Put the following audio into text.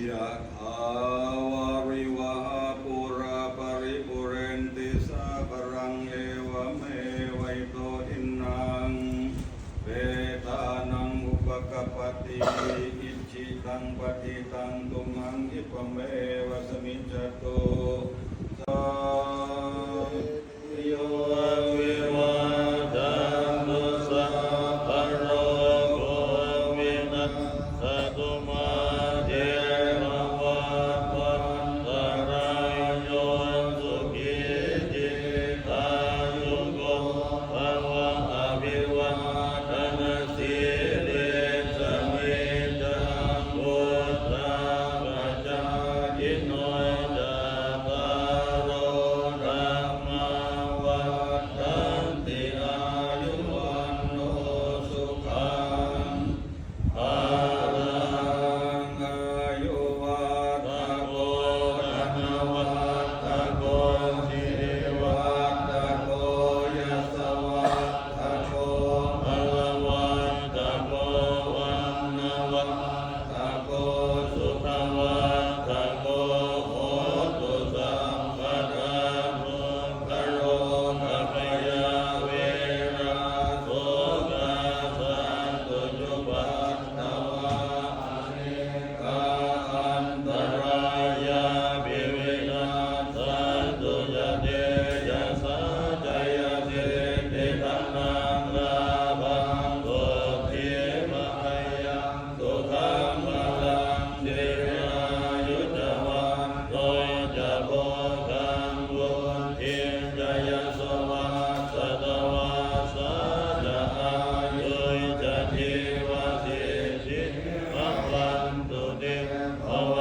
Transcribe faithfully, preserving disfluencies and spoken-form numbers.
Yathā vārivahā pūrā paripūrenti sāgaraṃ, evameva ito dinnaṃ petānaṃ upakappati. Icchitaṃ patthitaṃ tumhaṃ khippameva samijjhatu. Yo vivajjantu sabbarogo vinassatu, mā te bhavatvantarāyo, sukhī dīghāyuko bhava. Abhivādanasīlissa niccaṃ vuḍḍhāpacāyino, cattāro dhammā vaḍḍhanti: āyu vaṇṇo sukhaṃ balaṃ. Āyuvaḍḍhako dhanavaḍḍhako sirivaḍḍhako yasavaḍḍhako balavaḍḍhako vaṇṇavaḍḍhako sukhavaḍḍhako hotu sabbadā. Dukkharogabhayā verā sokā sattu cupaddavā, anekā antarāyāpi vinassantu ca tejasā. Jayasiddhi dhanaṃ lābhaṃ sotthi bhāgyaṃ sukhaṃ balaṃ, siri āyu ca vaṇṇo ca bhogaṃ vuḍḍhī ca yasavā, satavassā ca āyū ca jīvasiddhī bhavantu te. Bhava